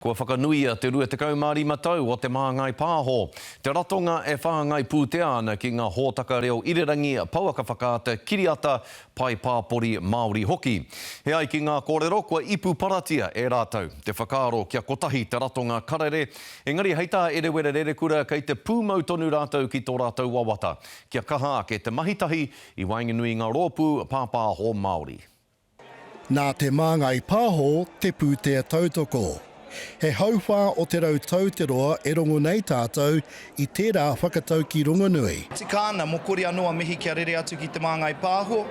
Kua whakanuia te 25 tau o Te Māngai Pāho, te ratonga e whāngai pūtea ana ki ngā hōtaka reo irirangi, pouaka whakaata, kiriata, pae pāpori Māori hoki. He ai ki ngā kōrero, kua ipu paratia e rātou te whakaaro kia kotahi te ratonga karere, engari hei tā Eruera Rerekura kei te pūmau tonu rātou ki tō rātou wawata, kia kaha ake te mahi tahi i waenganui i ngā rōpū pāpāho Māori. Nā Te Māngai Pāho te pūtea tautoko. He hauwhā o te rautau te roa e rongo nei tātou i tērā whakataukī rongonui. Tika ana, mokori anō a mihi kia rere atu ki Te Māngai Pāho,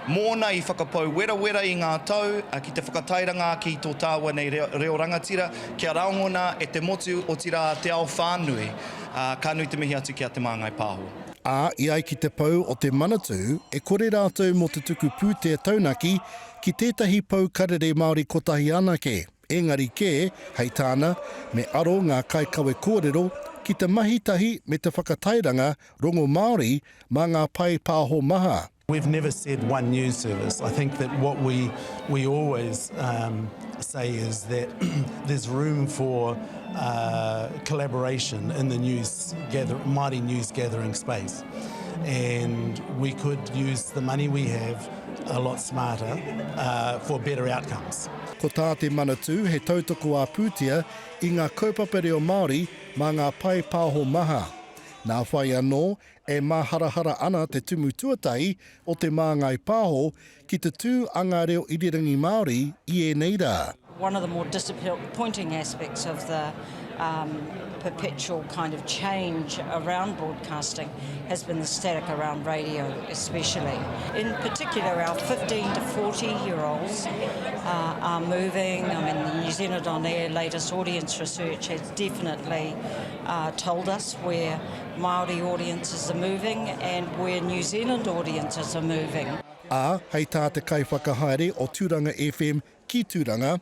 mōna i whakapau werawera i ngā tau ki te whakatairanga ake i tō tāua nei reo rangatira kia rangona e te motu, otirā te ao whānui. Ka nui te mihi atu ki a Te Māngai Pāho. Ā, i ai ki te pou o te Manatū, e kore rātou mō te tuku pūtea taunaki ki tētahi pou karere Māori kotahi anake, engari kē, hei tāna, me aro ngā kaikawe kōrero ki te mahi tahi me te whakatairanga rongo Māori mā ngā pae pāho maha. We've never said one news service. I think that what we we always um, say is that there's room for uh, collaboration in the news gather, mighty news gathering space. And we could use the money we have a lot smarter uh, for better outcomes. Ko tā te Manatū he tautoko ā-pūtea i ngā kaupapa reo Māori mā ngā pae pāho maha. Nā whai anō, E māharahara ana te tumu tuatahi o Te Māngai Pāho ki te tū a ngā reo irirangi Māori i ēnei rā. One of the more disappointing aspects of the um, perpetual kind of change around broadcasting has been the static around radio especially. In particular, our 15 to 40 year olds uh, are moving. I mean, the New Zealand On Air latest audience research has definitely uh, told us where Māori audiences are moving and where New Zealand audiences are moving. Ā, hei tā te kaiwhakahaere o Tūranga FM ki Tūranga,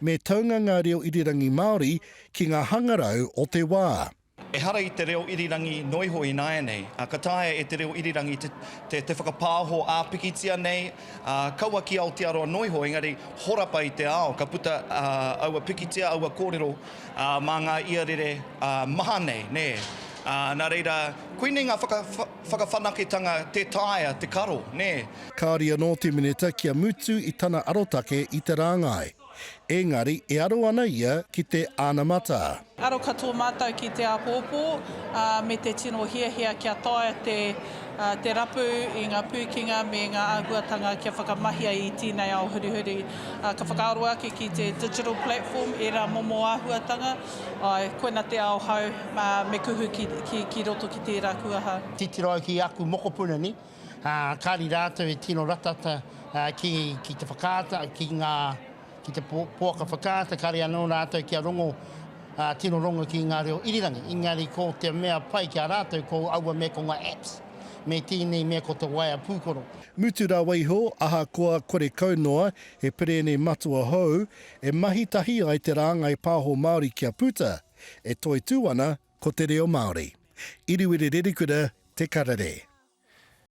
me taunga ngā reo irirangi Māori ki ngā hangarau o te wā. Ehara i te reo irirangi noa iho ināianei, ā, ka taea e te reo irirangi te, te, te whakapāho ā-pikitia nei, ā, kaua ki Aotearoa noa iho, engari horapa i te ao, ka puta, ā, aua pikitia, aua kōrero, ā, mā ngā iarere, ā, maha nei, nē. Ā, nā reira, koinei ngā whaka, whakawhanaketanga tē taea te karo, nē. Kāore anō te Minita kia mutu i tana arotake i te rāngai. Engari e aro ana ia ki te anamata. Aro katoa mātou ki te āpōpō, ā, me te tino hiahia kia taea te, te rapu i ngā pūkenga me ngā āhuatanga kia whakamahia i tēnei ao hurihuri. Ā, ka whakaaro ake ki te digital platform, ērā momo āhuatanga, āe, koina te ao hou, ā, me kuhu ki, ki, ki roto ki tērā kuaha. Titiro au ki aku mokopuna ni, ā, kāri rātou e tino ratata ki, ki te whakaata, ki ngā, ki te pouaka whakaata, kāre anō rātou kia rongo, ā, tino rongo ki ngā reo irirangi. Engari ko te mea pai ki a rātou ko aua mea ko ngā apps, me tēnei mea ko te waea pūkoro. Mutu rawa iho, ahakoa kore kau noa he perēne matua hou e mahi tahi ai te rāngai pāho Māori kia puta, e toitū ana ko te reo Māori. Iriwiri Rerikura, Te Karere.